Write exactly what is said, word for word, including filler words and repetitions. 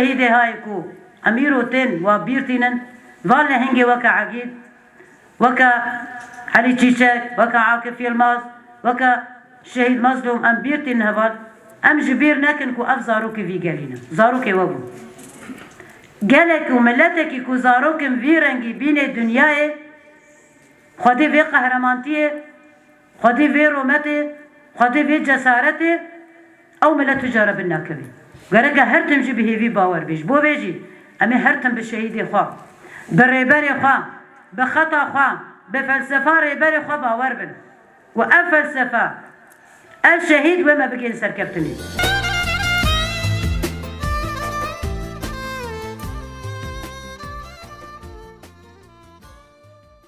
Şehîdê hayê ku em îro tên wa bîr tînin, van lehengê weke Egîd, weke Elî Çîçek, weke Akif Yilmaz, weke Şehîd Mazlûm em bîr tînin heval, em ji bîr nekin ku ev zarokê vî gelî ne. Zarokê we bû. Gelek û miletekî ku zarokên vî rengî bînê dinyayê, xwedî vê qehremantiye, xwedî vê rometê, xwedî vê cesaretê, ew milet tu cara bin nakevê. Gereke her tim jî bi hêvî bawer bê. Ji bo vê jî em ê her tim bi şehîdê xwe, bi rêberê xwe, bi xeta xwe, bi felsefa rêberê xwe bawer bin. Û ev felsefe, ev şehîd wê me bigihên serkeftinê.